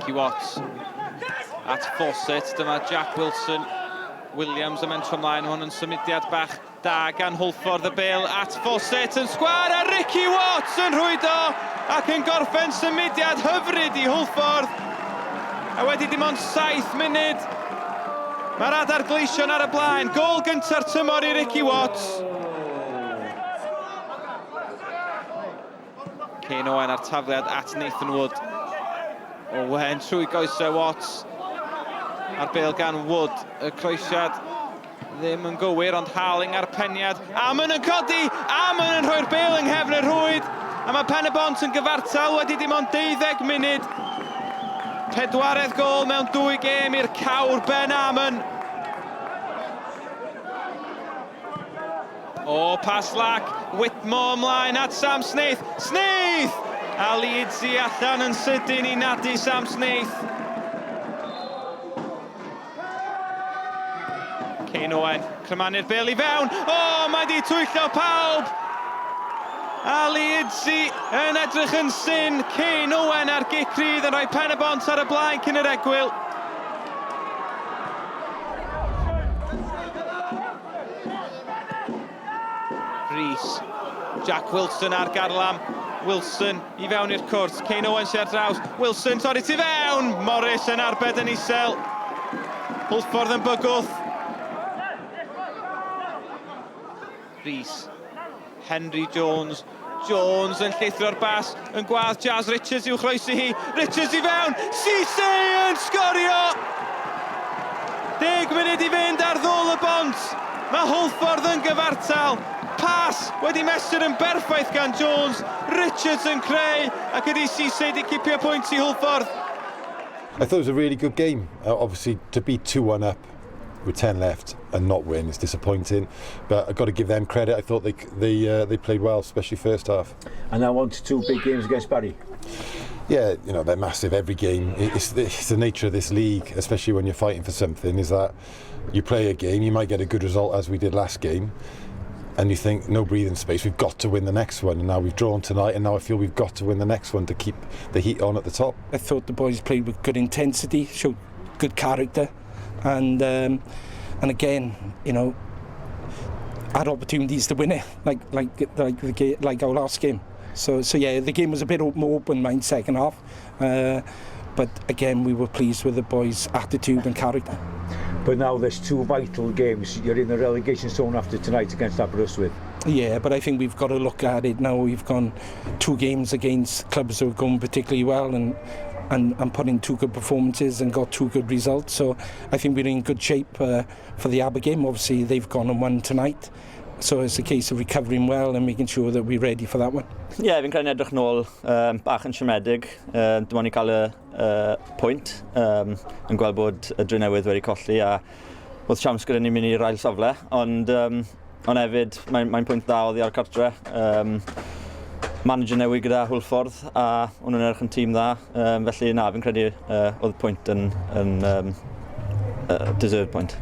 Ricky Watts at Fawcett. Dyma Jack Wilson. Williams yn mentro ymlaen. Hwn yn symudiad bach da gan Hwlffordd. Y bel at Fawcett yn sgwar a Ricky Watts yn rhwydo ac yn gorffen symudiad hyfryd i Hwlffordd. A wedi dim ond 7 munud, mae'r adar gleision ar y blaen. Gôl gynta'r tymor i Ricky Watts. Kane Owen a'r tafliad at Nathan Wood. Owen trwy goesau Watts. A'r bel gan Wood. Y croesiad ddim yn gywir, ond Harling a'r peniad. Amon yn codi! Amon yn rhoi'r bel yng nghefn y rhwyd. A mae Pen y Bont yn gyfartal wedi dim ond 12 munud. Pedwaredd gol mewn dwy gêm i'r cawr Ben Amon. O, pas lac, Whitmore ymlaen at Sam Snaith. Snaith! A Leeds i allan yn sydyn i nadu Sam Snaith. Kane Owen, crymanu'r bel i fewn. O, mae di twyllo pawb! A Leeds i yn edrych yn syn. Kane Owen ar gic rhydd yn rhoi pen y bont ar y blaen cyn yr egwyl. Rhys. Jack Wilson ar garlam. Wilson i fewn i'r cwrt. Kane Owen sy'n ar draws. Wilson torri tu fewn! Morris yn arbed yn isel. Hwlffordd yn bygwth. Rhys. Henry Jones. Jones yn llithro'r bas, yn gwadd Jazz Richards i'w chroesi hi. Richards i fewn, Cisse yn sgorio! Deg munud i fynd ar ddôl y bont. Mae Hwlffordd yn gyfartal. Pas wedi mesur yn berffaith gan Jones. Richards yn creu ac ydy Cisse wedi cipio pwynt i Hwlffordd. I thought it was a really good game. Uh, obviously, to be 2-1 up with 10 left and not win is disappointing. But I've got to give them credit. I thought they they uh, they played well, especially first half. And now on to two big games against Barry. Yeah, you know, they're massive every game. It's the, it's the nature of this league, especially when you're fighting for something, is that you play a game, you might get a good result as we did last game, and you think, no breathing space, we've got to win the next one. And now we've drawn tonight, and now I feel we've got to win the next one to keep the heat on at the top. I thought the boys played with good intensity, showed good character, and um, and again, you know, had opportunities to win it, like like like the like our last game. So so yeah, the game was a bit more open mind second half, uh, but again we were pleased with the boys' attitude and character. But now there's two vital games. You're in the relegation zone after tonight against Aberystwyth. Yeah, but I think we've got to look at it now. We've gone two games against clubs who have gone particularly well and and, and put in two good performances and got two good results. So I think we're in good shape uh, for the Aber game. Obviously, they've gone and won tonight. So it's a case of recovering well and making sure that we're ready for that one. Ie, yeah, fi'n credu'n edrych nôl um, bach yn siomedig. Um, dim ond i cael y uh, pwynt um, yn gweld bod y Drenewydd wedi colli a oedd siawns gyda ni mynd i'r ail safle, ond, um, ond hefyd mae'n mae pwynt dda oddi ar cartre. Um, manager newydd gyda Hwlffordd a o'n nhw'n edrych yn tîm dda, um, felly na, fi'n credu uh, oedd pwynt yn, yn um, uh, deserved point.